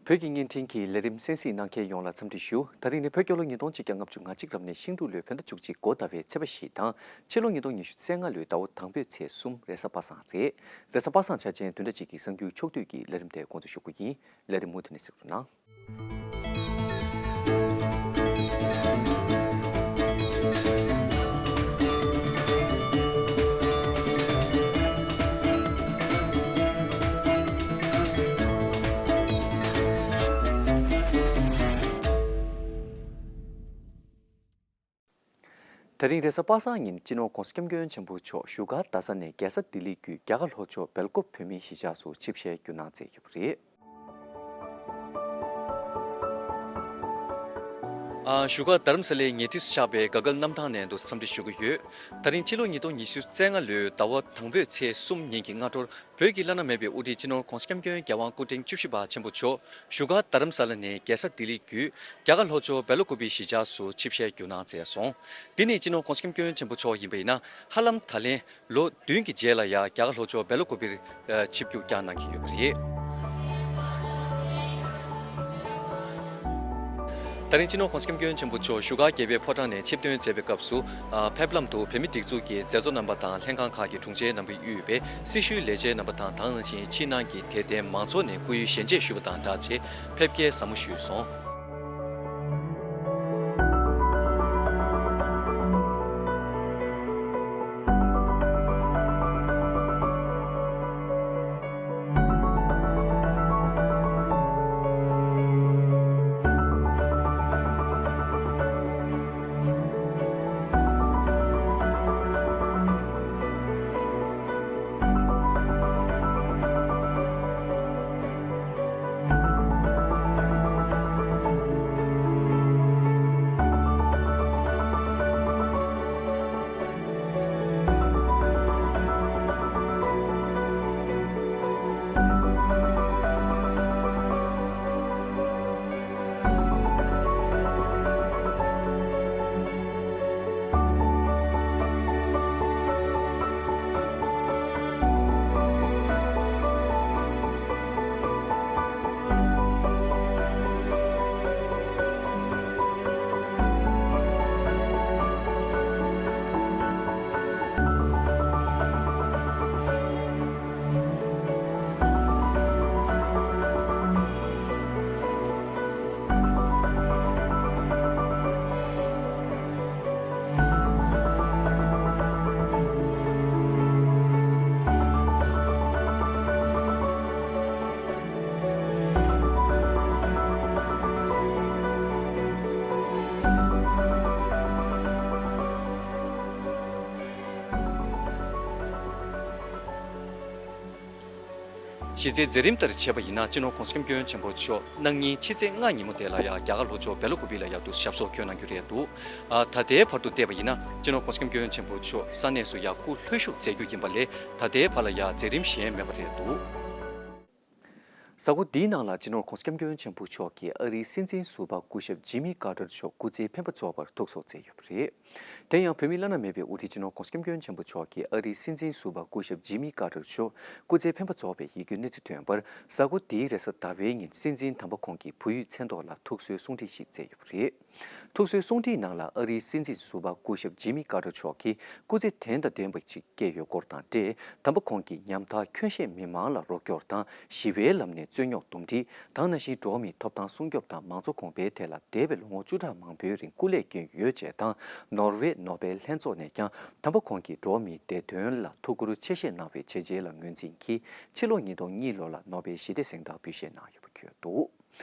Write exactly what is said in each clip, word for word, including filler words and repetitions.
བོད་ཀྱི་བརྙན་འཕྲིན་གྱི་ལས་རིམ་གསན་གཟིགས་གནང་མཁན་ཡོངས་ལ་འཚམས་འདྲི་ཞུ། ད་རིང་ནི་བོད་རྒྱལ་ལོ་ཉིས་སྟོང་ཆིག་བརྒྱ་ལྔ་བཅུ་ང་གཅིག་རབ་གནས་ཤིང་འབྲུག་ལོའི་བོད་ཟླ་བཅུ་གཅིག་འགོ་ཟླ་བའི་ཚེས་པ་བཞི་དང་། ཕྱི་ལོ་ཉིས་སྟོང་ཉི་ཤུ་རྩ་ལྔ་ལོའི་ཟླ་བ་དང་པོའི་ཚེས་གསུམ་རེས་གཟའ་པ་སངས་རེད། རེས་གཟའ་པ་སངས་འཆར་ཅན་བདུན་ཕྲག་གཅིག་གི་གསར་འགྱུར་ཕྱོགས་བསྡུས་ཀྱི་ལས་རིམ་དེ་འགོ་འཛུགས་ཞུ་གི་ཡིན། ལས་རིམ་མུ་མཐུད་ནས་གཟིགས་རོགས་གནང་། ད་རིང་རེས་གཟའ་པ་སངས་ཉིན་སྤྱི་ནོར་༧གོང་ས་༧སྐྱབས་མགོན་ཆེན་པོ་མཆོག་བཞུགས་སྒར་རྡ་ས་ནས་རྒྱལ་ས་ལྡི་ལི་བརྒྱུད་རྒྱ་གར་ལྷོ་ཕྱོགས་སྦེལ་ཀོབ་བོད་མིའི་གཞིས་ཆགས་སུ་ཆིབས་ཞལ་བསྒྱུར་གནང་མཛད་ཡོད་པ་རེད། ཨ། བཞུགས་སྒར་རྡ་རམ་ས་ལའི་ཉེ་འཁྲིས་སུ་ཆགས་པའི་དགའ་སྐལ་གནམ་ཐང་ནས་འདུག་འཚམས་འདྲི་ཞུ་གི་ཡོད། ད་རིང་ཕྱི་ལོ་ཉིས་སྟོང་ཉི་ཤུ་རྩ་ལྔ་ལོའི་ཟླ་བ་དང་པོའི་ཚེས་གསུམ་ཉིན་གྱི་སྔ་དྲོར། བོད་ཀྱི་བླ་ན་མེད་པའི་དབུ་ཁྲིད་སྤྱི་ནོར་༧གོང་ས་༧སྐྱབས་མགོན་རྒྱལ་དབང་སྐུ་ཕྲེང་བཅུ་བཞི་པ་ཆེན་པོ་མཆོག་བཞུགས་སྒར་རྡ་རམ་ས་ལ་ནས་རྒྱལ་ས་ལྡི་ལི་བརྒྱུད་རྒྱ་གར་ལྷོ་ཕྱོགས་སྦེལ་ཀོབ་གཞིས་ཆགས་སུ་ཆིབས་ཞལ་བསྒྱུར་གནང་མཛད་སོང་། འདི་ནི་སྤྱི་ནོར་༧གོང་ས་༧སྐྱབས་མགོན་ཆེན་པོ་མཆོག་ཡིན་པ་ཡིན་ན། ཧ་ལམ་ད་ལན་ལོ་བདུན་གྱི་རྗེས་ལ་ཡང་རྒྱ་གར་ལྷོ་ཕྱོགས་སྦེལ་ཀོབ་པར་ཆིབས་བསྒྱུར་བསྐྱངས་གནང་གི་ཡོད་པ་རེད། ད་རིང་སྤྱི་ནོར་༧གོང་ས་༧སྐྱབས་མགོན་ཆེན་པོ་མཆོག་བཞུགས་སྒར་རྒྱལ་བའི་ཕོ་བྲང་ནས་ཆིབས་ཐོན་མཛད་པའི་སྐབས་སུ། ཨ། ཕེབས་ལམ་དུ་བོད་མི་སྒྲིག་འཛུགས་ཀྱི་མཛད་གཙོ་རྣམ་པ་དང་ལྷན་ཁང་ཁག་གི་དྲུང་ཆེ་རྣམ་པས་དབུས་པའི་སྲི་ཞུའི་ལས་བྱེད་རྣམ་པ་དང་། དེ་ནང་བཞིན་ཕྱི་ནང་གི་དད་ལྡན་མང་ཚོགས་ནས་སྐུ་ཡོན་ཞལ་འབྱེད་ཞུས་པ་དང་སྦྲགས་བྱས་ཕེབས་སྐྱེལ་ཟབ་མོ་ཞུས་སོང་། གཞི་རྩའི་མཛད་རིམ་ལྟར་བྱས་པ་ཡིན་ན། སྤྱི་ནོར་༧གོང་ས་༧སྐྱབས་མགོན་ཆེན་པོ་མཆོག་གནངས་ཉིན་ཕྱི་ཚེས་ལྔ་ཉིན་མོ་དེ་ལ་ཡང་རྒྱ་གར་ལྷོ་ཕྱོགས་སྦེལ་ཀོབ་ལ་ཡང་དུ་ཞབས་སོར་འཁོད་གནང་རྒྱུ་རེད་འདུག་ཨ། ད་ལྟའི་བར་དུ་བལྟས་པ་ཡིན་ན། སྤྱི་ནོར་༧གོང་ས་༧སྐྱབས་མགོན་ཆེན་པོ་མཆོག་ས་གནས་སུ་ཡང་སྐུ་ལྷོད་བཞུགས་མཛད་རྒྱུ་ཡིན་པ་ལས། ད་ལྟའི་བར་ལ་ཡང་མཛད་རིམ་གཞན་མེད་པ་རེད་འདུག་གཟའ་འཁོར་འདིའི་ནང་ལ་སྤྱི་ནོར་༧གོང་ས་༧སྐྱབས་མགོན་ཆེན་པོ་མཆོག་གིས་ཨ་རིའི་སྲིད་འཛིན་ཟུར་པ་སྐུ་ཞབས་ཇི་མི་ཀར་ཏར་མཆོག་སྐུ་ཚེ་འཕེན་པ་རྫོགས་པར་ཐུགས་གསོ་མཛད་ཡོད་པ་རེད། དེ་ཡང་བོད་མིའི་བླ་ན་མེད་པའི་དབུ་ཁྲིད་སྤྱི་ནོར་༧གོང་ས་༧སྐྱབས་མགོན་ཆེན་པོ་མཆོག་གིས་ཨ་རིའི་སྲིད་འཛིན་ཟུར་པ་སྐུ་ཞབས་ཇི་མི་ཀར་ཏར་མཆོག་སྐུ་ཚེ་འཕེན་པ་རྫོགས་པའི་ཡིད་སྐྱོའི་གནས་ཚུལ་ཐོན་པར། གཟའ་འཁོར་འདིའི་རེས་གཟའ་ཟླ་བའི་ཉིན་སྲིད་འཛིན་དམ་པ་ཁོང་གི་བུ་ཡུལ་མཚན་ཐོག་ལ་ཐུགས་གསོའི་གསུང་འཕྲིན་ཞིག་སྩལ་ཡོད་པ་རེད། ཐུགས་གསོའི་གསུང་འཕྲིན་ནང་ལ་ཨ་རིའི་སྲིད་འཛིན་ཟུར་པ་སྐུ་ཞབས་ཇི་མི་ཀར་ཏར་མཆོག་གིས་སྐུ་ཚེ་དོན་དང་ལྡན་པ་ཅིག་བསྐྱལ་ཡོད་སྐོར་དང་འབྲེལ། དམ་པ་ཁོང་གིས་ཉམ་ཐག་ཁྱོན་བཤད་མི་མང་ལ་རོགས་སྐྱོར་དང་། ཞི་བའི་ལམ་ནས་རྩོད་རྙོག་འདུམ་འགྲིག་དང་། ནང་བཞིན་འགྲོ་བ་མིའི་ཐོབ་ཐང་སྲུང་སྐྱོབ་དང་མང་གཙོ་གོང་འཕེལ་ཐད་ལ་འདས་པའི་ལོ་ངོ་བཅུ་ཕྲག་མང་པོའི་རིང་སྐུ་ལས་བསྐྱོན་ཡོད་ཅེས་དང་། ནོར་ཝེ་ནོ་བེལ་ལྷན་ཚོགས་ནས་ཀྱང་དམ་པ་ཁོང་གིས་འགྲོ་བ་མིའི་བདེ་དོན་ལ་ཐུགས་ཁུར་ཆེ་བཞེས་གནང་བའི་བྱས་རྗེས་ལ་ངོས་འཛིན་གྱིས། ཕྱི་ལོ་ཉིས་སྟོང་གཉིས་ལོ་ལ་ནོ་བེལ་ཞི་བདེ་གཟེངས་རྟགས་འབུལ་བཞེས་གནང་ཡོད་པ་འཁོད་འདུག་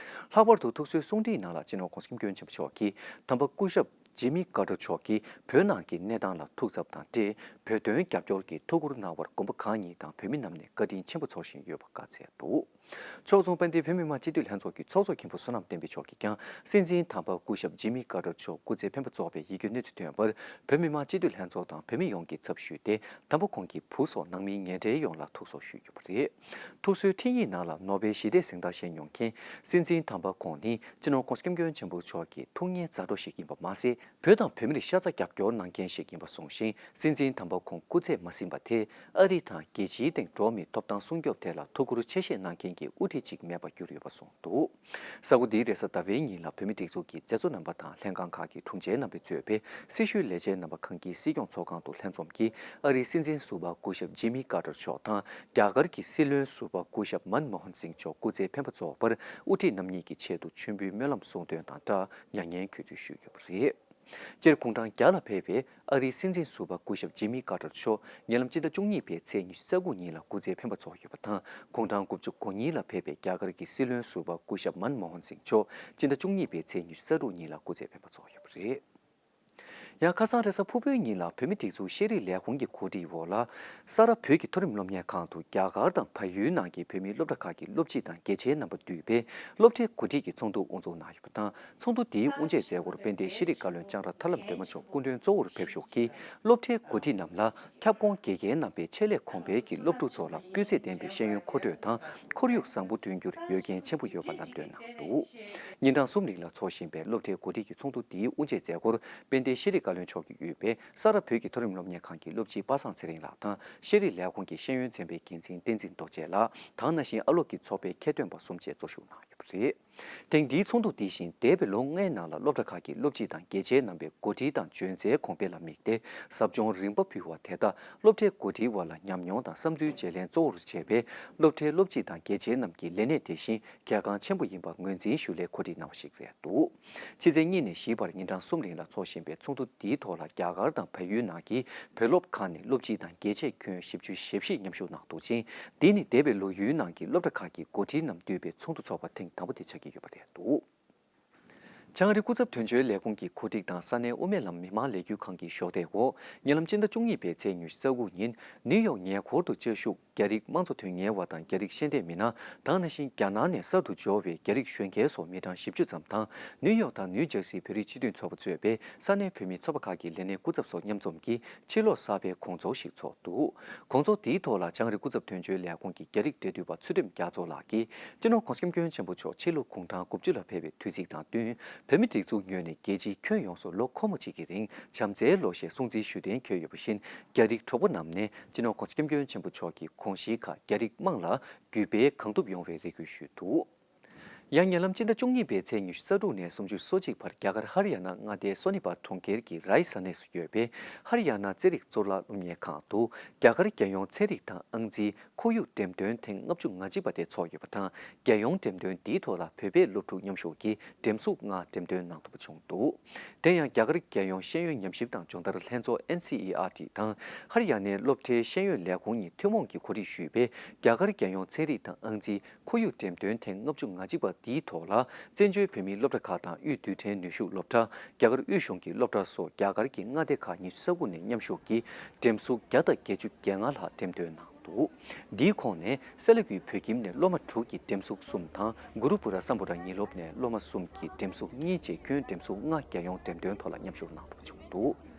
ལྷག་པར་དུ་ཐུགས་གསོའི་གསུང་འཕྲིན་ནང་ལ་སྤྱི་ནོར་༧གོང་ས་༧སྐྱབས་མགོན་ཆེན་པོ་མཆོག་གིས་དམ་པ་སྐུ་ཞབས་ཇི་མི་ཀར་ཏར་མཆོག་གིས་བོད་ནང་གི་གནས་སྟངས་ལ་ཐུགས་འཚབ་དང་འབྲེལ། བོད་དོན་རྒྱབ་སྐྱོར་གྱི་ཐུགས་ཁུར་གནང་བར་དགོན་པ་ཁག་གཉིས་དང་བོད་མི་རྣམས་ནས་བཀའ་དྲིན་ཆེན་པོ་ཚོར་བཞིན་ཡོད་པ་བཀའ་སྩལ་འདུག་ཕྱོགས་མཚུངས་དཔལ་ལྡན་བོད་མི་མང་སྤྱི་འཐུས་ལྷན་ཚོགས་ཀྱི་ཚོགས་གཙོ་མཁན་པོ་བསོད་ནམས་བསྟན་འཕེལ་མཆོག་གིས་ཀྱང་། སྲིད་འཛིན་དམ་པ་སྐུ་ཞབས་ཇི་མི་ཀར་ཏར་མཆོག་སྐུ་ཚེ་འཕེན་པ་རྫོགས་པའི་ཡིད་སྐྱོའི་གནས་ཚུལ་ཐོན་པར། བོད་མི་མང་སྤྱི་འཐུས་ལྷན་ཚོགས་དང་བོད་མི་ཡོངས་ཀྱི་ཚབ་ཞུས་ཏེ། དམ་པ་ཁོང་གི་བུ་སོགས་ནང་མི་ཉེ་འབྲེལ་ཡོངས་ལ་ཐུགས་གསོ་ཞུས་ཡོད་པ་རེད། ཐུགས་གསོའི་འཕྲིན་ཡིག་ནང་ལ་ནོ་བེལ་ཞི་བདེའི་གཟེངས་རྟགས་བཞེས་མྱོང་མཁན་སྲིད་འཛིན་དམ་པ་ཁོང་ནི་སྤྱི་ནོར་༧གོང་ས་༧སྐྱབས་མགོན་ཆེན་པོ་མཆོག་གི་ཐུགས་མཉེས་མཛའ་གྲོགས་ཤིག་ཡིན་པ་མ་ཟད། བོད་དང་བོད་མི་ལ་ཤ་ཚ་རྒྱབ་སྐྱོར་གནང་མཁན་ཞིག་ཡིན་པ་གསུངས་ཤིང་། སྲིད་འཛིན་དམ་པ་ཁོང་སྐུ་ཚེ་མ་ཟིན་པ་དེ་ཨ་རི་དང་རྒྱལ་སྤྱིའི་སྟེང་འགྲོ་བ་མིའི་ཐོབ་ཐང་སྲུང་སྐྱོབ་ཐད་ལ་ཐུགས་ཁུར་ཆེ་བཞེས་གནང་མཁན་ ཀྱི་དབུ་ཁྲིད་ཅིག་མེད་པར་གྱུར་ཡོད་པ་གསུངས་འདུག། གཟའ་འཁོར་འདིའི་རེས་གཟའ་ཟླ་བའི་ཉིན་ལ་བོད་མིའི་སྒྲིག་འཛུགས་ཀྱི་མཛད་གཙོ་རྣམ་པ་དང་ལྷན་ཁང་ཁག་གི་དྲུང་ཆེ་རྣམ་པས་གཙོས་པའི་སྲི་ཞུའི་ལས་བྱེད་རྣམ་པ་ཁང་དཀྱིལ་སྲིད་སྐྱོང་ཚོགས་ཁང་དུ་ལྷན་འཛོམས་ཀྱིས་ཨ་རིའི་སྲིད་འཛིན་ཟུར་པ་སྐུ་ཞབས་ཇི་མི་ཀར་ཏར་མཆོག་དང་རྒྱ་གར་གྱི་སྲིད་བློན་ཟུར་པ་སྐུ་ཞབས་མན་མོ་ཧན་སིང་མཆོག་སྐུ་ཚེ་འཕེན་པ་ཚོགས་པར་དབུ་ཁྲིད་རྣམ་གཉིས་ཀྱི་ཆེད་དུ་མཆོད་འབུལ་སྨོན་ལམ་གསུང་འདོན་དང་སྦྲགས་མྱ་ངན་གུས་འདུད་ཞུས་ཡོད་པ་རེད། སྤྱིར་དགུང་གྲངས་བརྒྱ་ལ་ཕེབས་པའི་ཨ་རིའི་སྲིད་འཛིན་ཟུར་པ་སྐུ་ཞབས་ཇི་མི་ཀར་ཏར་མཆོག་ཉེ་ལམ་སྤྱི་ཟླ་བཅུ་གཉིས་པའི་ཚེས་ཉི་ཤུ་རྩ་དགུ་ཉིན་ལ་སྐུ་ཚེ་འཕེན་པ་ཚོགས་ཡོད་པ་དང་། དགུང་གྲངས་དགུ་བཅུ་གོ་གཉིས་ལ་ཕེབས་པའི་རྒྱ་གར་གྱི་སྲིད་བློན་ཟུར་པ་སྐུ་ཞབས་མན་མོ་ཧན་སིང་མཆོག་སྤྱི་ཟླ་བཅུ་གཉིས་པའི་ཚེས་ཉི་ཤུ་རྩ་དྲུག་ཉིན་ལ་སྐུ་ཚེ་འཕེན་པ་ཚོགས་ཡོད་པ་རེད། ཡང་ཁ་སང་རེས་གཟའ་ཕུར་བུའི་ཉིན་ལ་བོད་མིའི་སྒྲིག་འཛུགས་ཤེས་རིག་ལས་ཁུངས་ཀྱི་གོ་སྒྲིག་འོག་ལ། ས་རཱ་བོད་ཀྱི་མཐོ་རིམ་སློབ་གཉེར་ཁང་དུ་རྒྱ་གར་དང་བལ་ཡུལ་ནང་གི་བོད་མིའི་སློབ་གྲྭ་ཁག་གི་སློབ་སྤྱི་དང་དགེ་ཆེ་རྣམ་པ་འདུས་པའི་སློབ་གྲྭའི་འགོ་ཁྲིད་ཀྱི་ཚོགས་འདུ་དབུ་འཛུགས་གནང་ཡོད་པ་དང་། ཚོགས་འདུ་དེའི་དབུ་འབྱེད་མཛད་སྒོར་དཔལ་ལྡན་ཤེས་རིག་བཀའ་བློན་ལྕང་ར་ཐར་ལམ་སྒྲོལ་མ་མཆོག་སྐུ་མགྲོན་གཙོ་བོར་ཕེབས་ཞུགས་ཀྱིས། སློབ་གྲྭའི་འགོ་ཁྲིད་རྣམས་ལ་ཁྱབ་ཁོངས་དགེ་རྒན་རྣམ་པས་ཆེད་ལས་ཁོངས་སྤེལ་གྱི་སློབ་ཕྲུག་ཚོ་ལ་སྤུས་ཚད་ལྡན་པའི་ཤེས་ཡོན་མཁོ་སྤྲོད་དང་ཁོར་ཡུག་བཟང་པོ་བསྐྲུན་རྒྱུར་འོས་འགན་ཆེན་པོ་ཡོད་པ་ལམ་སྟོན་གནང་འདུག། ཉིན་གྲངས་གསུམ་རིང་ལ་འཚོགས་བཞིན་པའི་སློབ་གྲྭའི་འགོ་ཁྲིད་ཀྱི་ཚོགས་འདུ་དེའི་དབུ་འབྱེད་མཛད་སྒོར་དཔལ་ལྡན་ཤེས་རིག་བཀའ་བློན་མཆོག་གིས་དབུས་པའི་ས་རཱ་བོད་ཀྱི་མཐོ་རིམ་སློབ་གཉེར་ཁང་གི་སློབ་སྤྱི་པ་སངས་ཚེ་རིང་ལགས་དང་། ཤེས་རིག་ལས་ཁུངས་ཀྱི་ཤེས་ཡོན་ཚན་པའི་འགན་འཛིན་བསྟན་འཛིན་རྡོ་རྗེ་ལགས་དང་། ན་ཤིང་ཨ་ལོག་གི་ཚོགས་པའི་ཁྱད་ཐོན་པ་གསུམ་བཅས་གཙོ་བཞུགས་གནང་ཡོད་པ་རེད། ཐེངས་འདིའི་ཚོགས་འདུ་འདི་བཞིན་འདས་པའི་ལོ་ལྔའི་ནང་ལ་སློབ་གྲྭ་ཁག་གི་སློབ་སྤྱི་དང་དགེ་ཆེ་རྣམ་པའི་འགོ་ཁྲིད་དང་འཇོན་ཚད་གོང་སྤེལ་ལ་དམིགས་ཏེ་ཟབ་སྦྱོང་རིམ་པ་ཕུལ་བ་དེ་དག་སློབ་གྲྭའི་འགོ་ཁྲིད་དབར་ལ་ཉམས་མྱོང་དང་བསམ་ཚུལ་བརྗེ་ལེན་གཙོ་བོར་བྱས་པའི་སློབ་གྲྭའི་སློབ་སྤྱི་དང་དགེ་ཆེ་རྣམས་ཀྱི་ལས་གནས་དེ་བཞིན་གལ་འགངས་ཆེན་པོ་ཡིན་པ་ངོས་འཛིན་ཞུ་སླད་གོ་སྒྲིག་གནང་བ་ཞིག་རེད་འདུག། ཕྱི་ཚེས་གཉིས་ནས་བཞི་བར་ཉིན་གྲངས་གསུམ་རིང་ལ་འཚོགས་བཞིན་པའི་ཚོགས་འདུ་འདིའི་ཐོག་ལ་རྒྱ་གར་དང་བལ་ཡུལ་ནང་གི་བོད་སློབ་ཁག་ནས་སློབ་སྤྱི་དང་དགེ་ཆེ་ཁྱོན་བཞི་བཅུ་ཞེ་བཞི་མཉམ་ཞུགས་གནང་འདུག་ཅིང་། འདི་ནི་འདས་པའི་ལོ་ཡུན་ནང་གི་སློབ་གྲྭ་ཁག་གི་འགོ་ཁྲིད་རྣམས་འདུས་པའི་ཚོགས་འདུ་ཚོགས་པ་ཐེངས་དང་པོ་དེ་ཆགས་ཀྱི་ཡོད་པ་རེད་འདུག། བྱང་ཨ་རིའི་སྐུ་ཚབ་དོན་གཅོད་ལས་ཁུངས་ཀྱི་གོ་སྒྲིག་དང་ས་གནས་དབུ་མའི་ལམ་མི་མང་ལས་འགུལ་ཁང་གི་གཞོགས་འདེགས་འོག་ཉེ་ལམ་སྤྱི་ཟླ་བཅུ་གཉིས་པའི་ཚེས་ཉི་ཤུ་རྩ་དགུ་ཉིན་ནིའུ་ཡོག་ཉེ་འཁོར་དུ་བཅའ་བཞུགས། རྒྱ་རིགས་དམངས་གཙོ་དོན་གཉེར་བ་དང་རྒྱ་རིགས་ཤེས་ལྡན་མི་སྣ་དང་། ན་ནིང་རྒྱ་ནག་ནས་གསར་དུ་འབྱོར་བའི་རྒྱ་རིགས་གཞོན་སྐྱེས་སོགས་མི་གྲངས་བཞི་བཅུ་ཙམ་དང་། ནིའུ་ཡོག་དང་ནིའུ་ཇར་སིའི་བོད་རིགས་སྤྱི་མཐུན་ཚོགས་པ་གཙོས་པའི་ས་གནས་བོད་མིའི་ཚོགས་པ་ཁག་གི་ལས་སྣེ་སྐུ་ཚབ་སོགས་མཉམ་འཛོམས་ཀྱིས་ཕྱི་ལོགས་གསར་པའི་དགོང་ཚོགས་ཤིག་ཚོགས་འདུག། དགོང་ཚོགས་དེའི་ཐོག་ལ་བྱང་ཨ་རིའི་སྐུ་ཚབ་དོན་གཅོད་ལས་ཁུངས་ཀྱི་རྒྱ་རིགས་འབྲེལ་མཐུད་པ་ཚུལ་ཁྲིམས་རྒྱ་མཚོ་ལགས་ཀྱིས་སྤྱི་ནོར་༸གོང་ས་༸སྐྱབས་མགོན་ཆེན་པོ་མཆོག་ཕྱི་ལོ་དགུང་གྲངས་དགུ་བཅུ་ལ་ཕེབས་པའི་དུས་ཚིགས་དང་བསྟུན། བོད་མིའི་སྒྲིག་འཛུགས་ངོས་ནས་རྒྱལ་སྤྱིའི་ཁྱོན་ཡོངས་སུ་ལོ་འཁོར་མོ་གཅིག་གི་རིང་བྱམས་བརྩེའི་ལོ་ཞེས་སྲུང་བརྩི་ཞུ་གཏན་འཁེལ་ཡོད་པ་བཞིན། རྒྱ་རིགས་གྲོགས་པོ་རྣམས་ནས་སྤྱི་ནོར་༸གོང་ས་༸སྐྱབས་མགོན་ཆེན་པོ་མཆོག་གི་དགོངས་གཞིའི་ཁར་རྒྱ་རིགས་དམངས་ལ་གུས་པས་གང་ཐུབ་ཡོང་བའི་རེ་སྐུལ་ཞུས་འདུག། ཡང་ཉེ་ལམ་སྤྱི་ཟླ་བཅུ་གཉིས་པའི་ཚེས་ཉི་ཤུ་རྩ་དྲུག་ནས་སུམ་ཅུ་སོ་གཅིག་བར་རྒྱ་གར་ཧ་རི་ཡ་ན་མངའ་སྡེའི་སོ་ནི་པ་གྲོང་ཁྱེར་གྱི་རའི་ས་གནས་སུ་ཡོད་པའི་ཧ་རི་ཡ་ན་རྩེད་རིགས་གཙུག་ལག་སློབ་གཉེར་ཁང་དུ་རྒྱ་གར་རྒྱལ་ཡོངས་ཚན་རིག་དང་ཨང་རྩིས་ཁོར་ཡུག་འགྲེམས་སྟོན་ཐེངས་ལྔ་བཅུ་ང་གཅིག་པ་དེ་ཚོགས་ཡོད་པ་དང་། རྒྱལ་ཡོངས་འགྲེམས་སྟོན་འདིའི་ཐོག་ལ་བོད་པའི་སློབ་ཕྲུག་མཉམ་ཞུགས་ཀྱིས་འགྲེམས་གཟུགས་ལྔ་འགྲེམས་སྟོན་གནང་ཐུབ་པ་བྱུང་འདུག། དེ་ཡང་རྒྱ་གར་རྒྱལ་ཡོངས་ཤེས་ཡོན་ཉམས་ཞིབ་དང་སྦྱོང་བརྡར་ལྷན་ཚོགས་ཨེན་སི་ཨི་ཨར་ཊི་དང་ཧ་རི་ཡ་ནའི་སློབ་གྲྭའི་ཤེས་ཡོན་ལས་ཁུངས་གཉིས་ཐུན་མོང་གིས་གོ་སྒྲིག་ཞུས་པའི་རྒྱ་གར་རྒྱལ་ཡོངས་ཚན་རིག་དང་ཨང་རྩིས་ཁོར་ཡུག་འགྲེམས་སྟོན་ཐེངས་ལྔ་བཅུ་ང་གཅིག་པ་འདིའི་ཐོག་ལ། བཙན་བྱོལ་བོད་མིའི་སློབ་གྲྭ་ཁག་དང་དབུས་རྡུལ་ཕྲན་ནུས་ཤུགས་སློབ་གྲྭ། རྒྱ་གར་དབུས་གཞུང་གི་སློབ་གྲྭ་སོགས་རྒྱ་གར་གྱི་མངའ་སྡེ་ཁག་ཉི་ཤུ་རྩ་དགུ་ནས་མཉམ་ཞུགས་ཀྱིས་འགྲེམས་གཟུགས་བརྒྱ་དང་བརྒྱད་ཅུ་གྱ་ལྔ་ལྷག་འགྲེམས་སྟོན་གནང་འདུག། འདིའི་ཁོངས་ནས་སེ་ལ་ཀུའི་བོད་ཁྱིམ་ནས་སློབ་མ་དྲུག་གིས་འགྲེམས་གཟུགས་གསུམ་དང་། གུ་རུ་པུ་ར་སམ་བྷོ་ཊ་ཉིན་སློབ་ནས་སློབ་མ་གསུམ་གྱིས་འགྲེམས་གཟུགས་གཉིས་བཅས་ཁྱོན་འགྲེམས་གཟུགས་ལྔ་རྒྱལ་ཡོངས་འགྲེམས་སྟོན་ཐོག་ལ་མཉམ་ཞུགས་གནང་གྲབས་བྱུང་འདུག།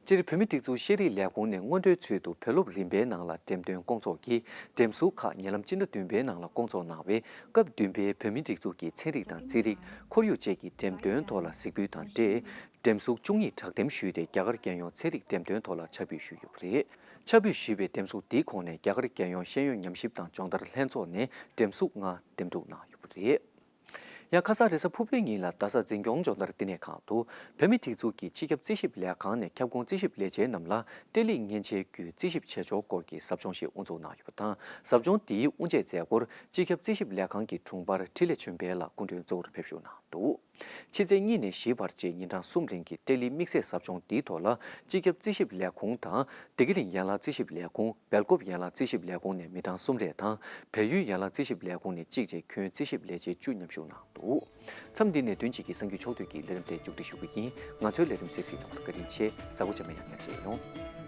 སྤྱིར་བོད་མིའི་སྒྲིག་འཛུགས་ཤེས་རིག་ལས་ཁུངས་ནས་སྔོན་འགྲོའི་ཚུལ་དུ་བོད་སློབ་རིམ་པའི་ནང་ལ་འགྲེམས་སྟོན་སྐོང་ཚོགས་ཀྱིས། འགྲེམས་གཟུགས་ཁག་ཉེ་ལམ་སྤྱི་ཟླ་བདུན་པའི་ནང་ལ་སྐོང་ཚོགས་གནང་བའི་སྐབས་བདུན་པའི་བོད་མིའི་སྒྲིག་འཛུགས་ཀྱི་ཚན་རིག་དང་རྩིས་རིག་ཁོར་ཡུག་བཅས་ཀྱི་འགྲེམས་སྟོན་ཐོག་ལ་གཟིགས་འབུལ་དང་འབྲེལ། འགྲེམས་གཟུགས་བཅུ་གཉིས་དྲག་འགྲེམས་ཞུས་ཏེ་རྒྱ་གར་རྒྱལ་ཡོངས་ཚན་རིག་འགྲེམས་སྟོན་ཐོག་ལ་ཕྱག་ཕུལ་ཞུས་ཡོད་པ་རེད། ཕྱག་ཕུལ་ཞུས་པའི་འགྲེམས་གཟུགས་འདིའི་ཁོངས་ནས་རྒྱ་གར་རྒྱལ་ཡོངས་ཤེས་ཡོན་ཉམས་ཞིབ་དང་སྦྱོང་བརྡར་ལྷན་ཚོགས་ནས་འགྲེམས་གཟུགས་ལྔ་འདེམས་སྒྲུག་གནང་ཡོད་པ་རེད། ཡང་ཁ་སང་རེས་གཟའ་ཕུར་བུའི་ཉིན་ལ་རྡ་ས་འཛིན་སྐྱོང་སྦྱོང་བརྡར་བསྟི་གནས་ཁང་དུ་བོད་མིའི་སྒྲིག་འཛུགས་ཀྱི་སྤྱི་ཁྱབ་རྩིས་ཞིབ་ལས་ཁང་ནས་ཁྱབ་ཁོངས་རྩིས་ཞིབ་ལས་བྱེད་རྣམས་ལ་ཏེ་ལི་མཉེན་ཆས་བརྒྱུད་རྩིས་ཞིབ་བྱེད་ཕྱོགས་སྐོར་གྱི་ཟབ་སྦྱོང་ཞིག་དབུ་འཛུགས་གནང་ཡོད་པ་དང་། ཟབ་སྦྱོང་འདིའི་དབུ་འབྱེད་མཛད་སྒོར་སྤྱི་ཁྱབ་རྩིས་ཞིབ་ལས་ཁང་གི་དྲུང་འཕར་འཕྲིན་ལས་ཆོས་འཕེལ་ལགས་སྐུ་མགྲོན་གཙོ་བོར་ཕེབས་ཞུགས་གནང་འདུག། ཕྱི་ཚེས་གཉིས་ནས་བཞི་བར་བཅས་ཉིན་གྲངས་གསུམ་རིང་གི་ཏེ་ལི་དམིགས་བསལ་ཟབ་སྦྱོང་འདིའི་ཐོག་ལ་སྤྱི་ཁྱབ་རྩིས་ཞིབ་ལས་ཁུངས་དང་། བདེ་སྐྱིད་གླིང་ཡན་ལག་རྩིས་ཞིབ་ལས་ཁུངས། སྦེལ་ཀོབ་ཡན་ལག་རྩིས་ཞིབ་ལས་ཁུངས་ནས་མི་གྲངས་གསུམ་རེ་དང་། བལ་ཡུལ་ཡན་ལག་རྩིས་ཞིབ་ལས་ཁུངས་ནས་གཅིག་བཅས་ཁྱོན་རྩིས་ཞིབ་ལས་བྱེད་བཅུ་མཉམ་ཞུགས་གནང་འདུག། མཚམས་འདི་ནས་བདུན་གཅིག་གི་གསར་འགྱུར་ཕྱོགས་བསྡུས་ཀྱི་ལས་རིམ་དེ་མཇུག་སྒྲིལ་ཞུ་གི་ཡིན། ང་ཚོའི་ལས་རིམ་གསན་གཟིགས་གནང་བར་བཀའ་དྲིན་ཆེ། གཟའ་འཁོར་རྗེས་མ་ཡང་བསྐྱར་མཇལ་ཡོང་།